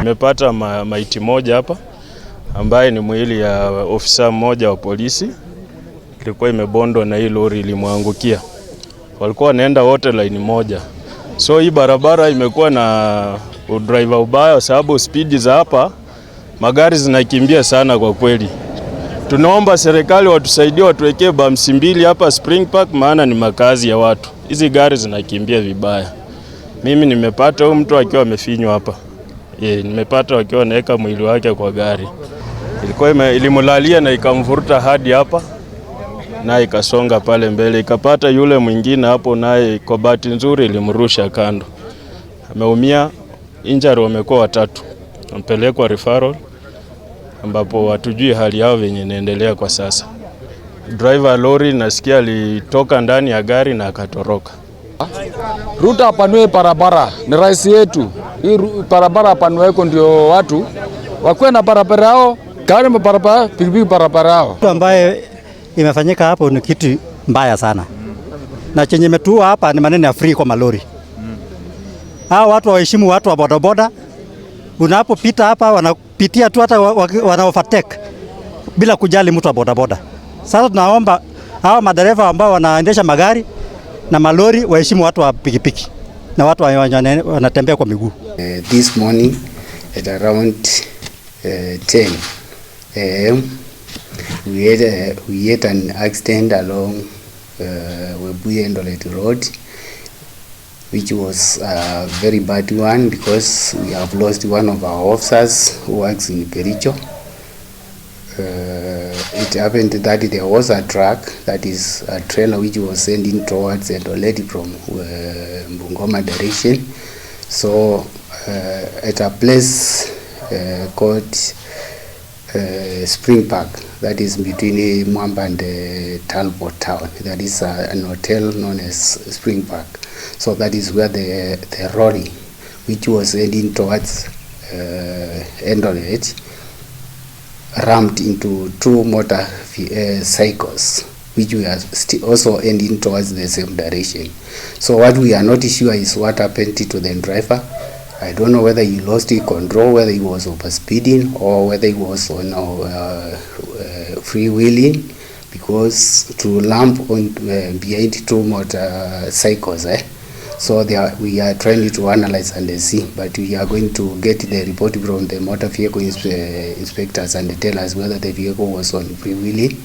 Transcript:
Nimepata maiti moja hapa ambaye ni mwili ya ofisa mmoja wa polisi, ilikuwa imebondwa na hii lori ilimwangukia. Walikuwa wanaenda wote laini moja, so hii barabara imekuwa na udriver ubaya, sababu spidi za hapa magari zinakimbia sana kwa kweli. Tunaomba serikali watusaidie, watuwekee bumps mbili hapa Spring Park, maana ni makazi ya watu. Hizi gari zinakimbia vibaya. Mimi nimepata huyu mtu akiwa amefinywa hapa. Nimepata wakiwa wanaweka mwili wake kwa gari. Ilikuwa ilimlalia na ikamvuruta hadi hapa na ikasonga pale mbele, ikapata yule mwingine hapo, naye kwa bahati nzuri ilimrusha kando. Ameumia, injury wamekuwa watatu, ampelekwa referral ambapo hatujui hali yao venye inaendelea kwa sasa. Driver lori nasikia alitoka ndani ya gari na akatoroka. Ruto apanue barabara, ni rais yetu. Hii barabara apanue ndio watu wakuwe na barabara yao, gari barabara, pikipiki barabara yao. Kitu ambaye imefanyika hapo ni kitu mbaya sana, na chenye imetua hapa ni maneno ya free kwa malori. Hao watu waheshimu watu wa bodaboda. Unapopita hapa wanapitia tu hata wana overtake bila kujali mtu wa bodaboda. Sasa tunaomba hawa madereva ambao wanaendesha magari na malori waheshimu watu wa pikipiki na watu wanatembea kwa miguu. This morning at around 10 a.m. We had an accident along Webuye Eldoret Road, which was a very bad one because we have lost one of our officers who works in Kericho. It happened that there was a truck, that is a trailer, which was sending towards Eldoret from Bungoma direction. So at a place called Spring Park, that is between Mwamba and Talbot town. That is an hotel known as Spring Park. So that is where the lorry, which was heading towards Eldoret, rammed into two motor cycles, which we are also heading towards the same direction. So what we are not sure is what happened to the driver. I don't know whether he lost his control, whether he was overspeeding, or whether he was on freewheeling, because to lamp on behind two motorcycles. So we are trying to analyze and see, but we are going to get the report from the motor vehicle inspectors and tell us whether the vehicle was on freewheeling.